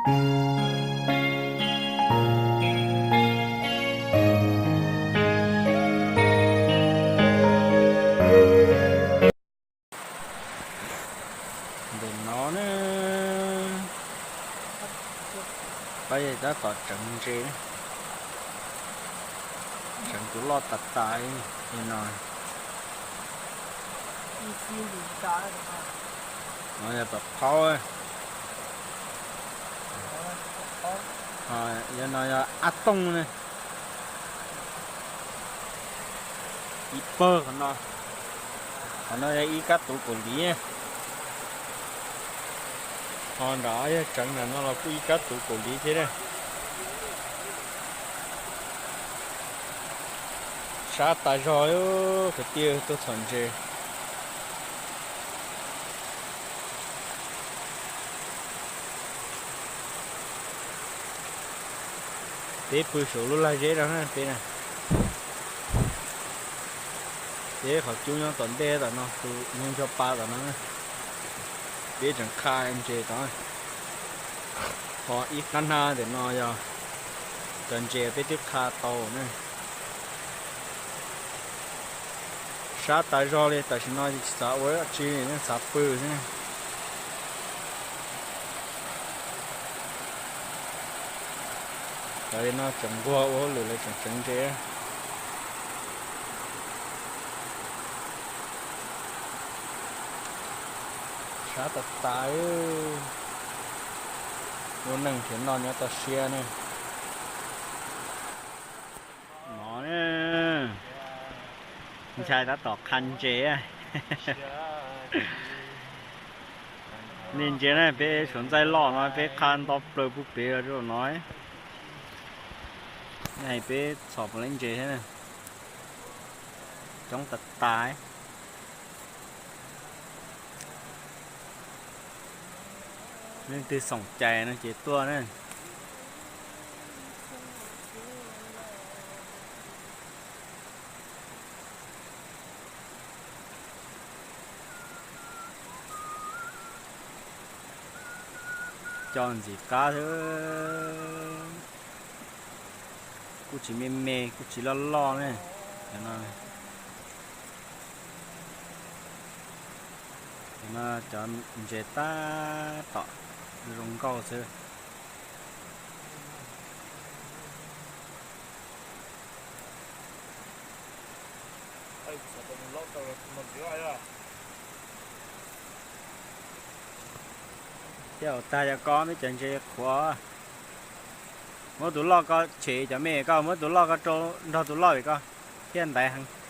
Ntawm no ne, pab yog tab tom tseev ntses, tseev tus loj tas tas li no. No yog tom qhaub, yog no yog ab tooj ne. Ib pawg qhov no, qhov no yog ib kab tuv kaum liv. Ho nram yog tseev nram no los kuj ib kab tuv kaum liv thiab na. Sab tas zog li, kwv tij tuaj txhom ntses. Peb pw saum lub lag zeb no na peb na. Peb qhov cub nyob tom ntej tom no, tus nyob nco pa tom no na. Peb tseem qha ntses tod. Ho ib qab hnab ntawm no yog cov ntses peb twb qha tau na. Sab tas zog li, tam sim no tsis xav ua dab tsi li, xav pw xwb. Cov li no tseem nquag ua hauj lwm, lawv tseem tseev ntses. Sab tas tas, lub neej nrhiav noj nyob toj siab ne. No, ntshai tab tom qha ntses. Nej ntsia na, peb suav ntxaij loj no peb qha nto plaws pub pem rau no. Nej hais peb txhom puas laib ntses thiab. Coob tas tas. Leej twg xoom cai no ces tuaj na. Coj ntxim qab xwb, kuj tsis me me kuj tsis loj loj ne. Cov no cov ntses tab tom zoo nkauj xwb. Thiab ua tag yog koj peb cov ntses qhuav, muab tus loj koj tshem cov me, koj muab tus loj koj rau nrog tus loj vim koj thiaj ntaiv heev.